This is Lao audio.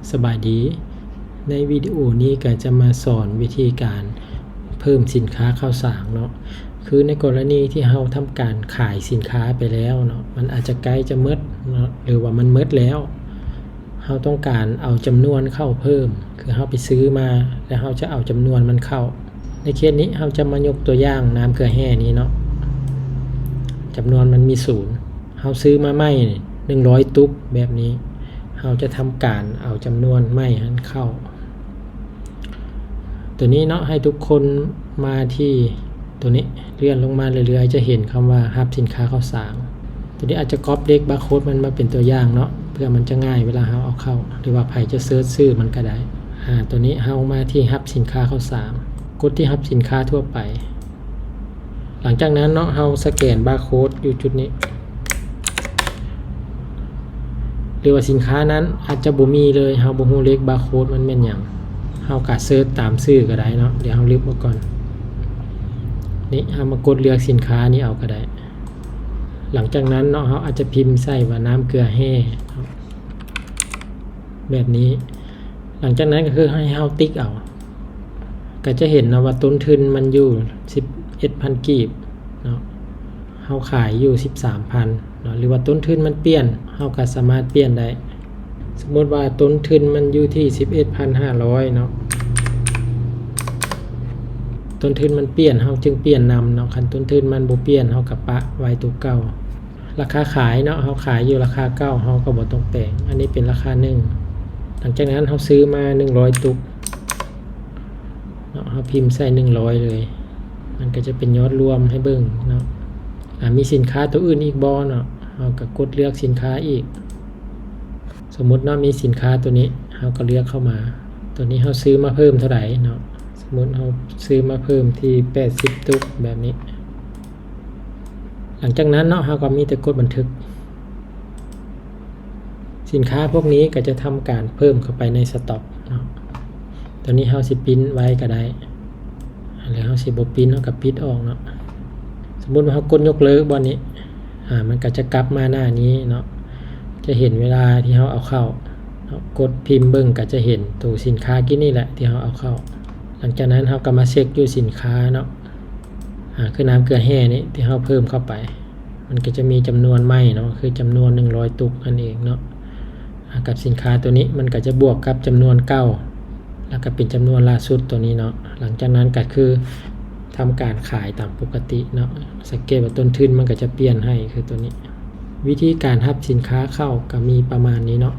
ສະບາຍດີ. ໃນວິດີໂອນີ້ກໍຈະມາສອນວິທີການເພີ່ມສິນຄ້າເຂົ້າສາງເນາະ. ຄືໃນກໍລະນີທີ່ເຮົາທຳການຂາຍສິນຄ້າໄປແລ້ວເນາະ, ມັນອາດຈະໃກ້ຈະໝົດເນາະ ຫຼືວ່າມັນໝົດແລ້ວ, ເຮົາຕ້ອງການເອົາຈຳນວນເຂົ້າເພີ່ມ, ຄືເຮົາໄປຊື້ມາ ແລ້ວເຮົາຈະເອົາຈຳນວນມັນເຂົ້າ. ໃນເຄສນີ້ເຮົາຈະມາຍົກຕົວຢ່າງນ້ຳເກືອແຮ່ນີ້ເນາະ, ຈຳນວນມັນມີສູນ. ເຮົາຊື້ມາໃໝ່ໜຶ່ງຮ້ອຍຕຸກແບບນີ້, ເຮົາຈະທຳການເອົາຈຳນວນໃໝ່ຫັ້ນເຂົ້າ. ຕົວນີ້ເນາະ, ໃຫ້ທຸກຄົນມາທີ່ຕົວນີ້, ເລື່ອນລົງມາເລື້ອຍໆ ຈະເຫັນຄຳວ່າຮັບສິນຄ້າເຂົ້າສາງ. ຕົວນີ້ອາດຈະກັອບເລກບາໂຄດມັນມາເປັນຕົວຢ່າງເນາະ, ເພື່ອມັນຈະງ່າຍເວລາເຮົາເອົາເຂົ້າ ຫຼືວ່າໃຜຈະເສີດຊື່ມັນກໍໄດ້. ອາ ຕົວນີ້ເຮົາມາທີ່ຮັບສິນຄ້າເຂົ້າສາງ, ກົດທີ່ຮັບສິນຄ້າທົ່ວໄປ. ຫຼັງຈາກນັ້ນເນາະ, ເຮົາສະແກນບາໂຄດຢູ່ຈຸດນີ້ ຫຼືວ່າສິນຄ້ານັ້ນອາດຈະບໍ່ມີເລີຍ, ເຮົາບໍ່ຮູ້ເລກບາໂຄດມັນແມ່ນຫຍັງ, ເຮົາກະເສີດຕາມຊື່ກໍໄດ້ເນາະ. ດຽວເຮົາລຶບອອກກ່ອນ. ນີ້ ເຮົາມາກົດເລືອກສິນຄ້ານີ້ເອົາກໍໄດ້. ຫຼັງຈາກນັ້ນເນາະ, ເຮົາອາດຈະພິມໃສ່ວ່ານ້ຳເກືອແຮ່ເນາະ ແບບນີ້. ຫຼັງຈາກນັ້ນກໍຄືໃຫ້ເຮົາຕິກເອົາ, ກໍຈະເຫັນເນາະວ່າຕົ້ນທຶນມັນຢູ່ສິບເອັດພັນກີບເນາະ, ເຮົາຂາຍຢູ່ສິບສາມພັນເນາະ, ຫຼືວ່າຕົ້ນທຶນມັນປ່ຽນ, ເຮົາກໍສາມາດປ່ຽນໄດ້. ສົມມຸດວ່າຕົ້ນທຶນມັນຢູ່ທີ່ສິບເອັດພັນຫ້າຮ້ອຍເນາະ, ຕົ້ນທຶນມັນປ່ຽນ ເຮົາຈຶ່ງປ່ຽນນຳເນາະ, ຄັນຕົ້ນທຶນມັນບໍ່ປ່ຽນ ເຮົາກໍປະໄວ້ຕົວເກົ່າ. ລາຄາຂາຍເນາະ, ເຮົາຂາຍຢູ່ລາຄາເກົ່າ ເຮົາກໍບໍ່ຕ້ອງແປງ. ອັນນີ້ເປັນລາຄາໜຶ່ງ. ຫຼັງຈາກນັ້ນເຮົາຊື້ມາໜຶ່ງຮ້ອຍຕຸກເນາະ, ເຮົາພິມໃສ່ໜຶ່ງຮ້ອຍເລີຍ, ມັນກໍຈະເປັນຍອດລວມໃຫ້ເບິ່ງເນາະ. ອາ ມີສິນຄ້າຕົວອື່ນອີກບໍ່ເນາະ, ເຮົາກໍກົດເລືອກສິນຄ້າອີກ. ສົມມຸດເນາະ, ມີສິນຄ້າຕົວນີ້ ເຮົາກໍເລືອກເຂົ້າມາ. ຕົວນີ້ເຮົາຊື້ມາເພີ່ມເທົ່າໃດເນາະ, ສົມມຸດເຮົາຊື້ມາເພີ່ມທີ່ແປດສິບຕຸກແບບນີ້. ຫຼັງຈາກນັ້ນເນາະ, ເຮົາກໍມີແຕ່ກົດບັນທຶກ. ສິນຄ້າພວກນີ້ກໍຈະທຳການເພີ່ມເຂົ້າໄປໃນສະຕັອກເນາະ. ຕົວນີ້ເຮົາຊິປິ່ນໄວ້ກໍໄດ້ ແລ້ວເຮົາຊິບໍ່ປິ່ນ ເຮົາກໍປິດອອກເນາະ. ສົມມຸດວ່າເຮົາກົດຍົກເລີກບ່ອນນີ້ ອາ ມັນກໍຈະກັບມາໜ້ານີ້ເນາະ, ຈະເຫັນເວລາທີ່ເຮົາເອົາເຂົ້າເນາະ. ກົດພິມເບິ່ງກໍຈະເຫັນໂຕສິນຄ້າກີ້ນີ້ແຫຼະທີ່ເຮົາເອົາເຂົ້າ. ຫຼັງຈາກນັ້ນເຮົາກໍມາເຊັກຢູ່ສິນຄ້າເນາະ, ອາ ຄືນ້ຳເກືອແຮ່ນີ້ທີ່ເຮົາເພີ່ມເຂົ້າໄປ ມັນກໍຈະມີຈຳນວນໃໝ່ເນາະ, ຄືຈຳນວນໜຶ່ງຮ້ອຍຕຸກນັ້ນເອງເນາະ. ອາ ກັບສິນຄ້າຕົວນີ້ ມັນກໍຈະບວກກັບຈຳນວນເກົ່າ ແລ້ວກໍເປັນຈຳນວນລ່າສຸດຕົວນີ້ເນາະ. ຫຼັງຈາກນັ້ນກໍຄືທຳການຂາຍຕາມປົກກະຕິເນາະ. ສັງເກດວ່າຕົ້ນທຶນມັນກໍຈະປ່ຽນໃຫ້ ຄືຕົວນີ້. ວິທີການຮັບສິນຄ້າເຂົ້າກໍມີປະມານນີ້ເນາະ.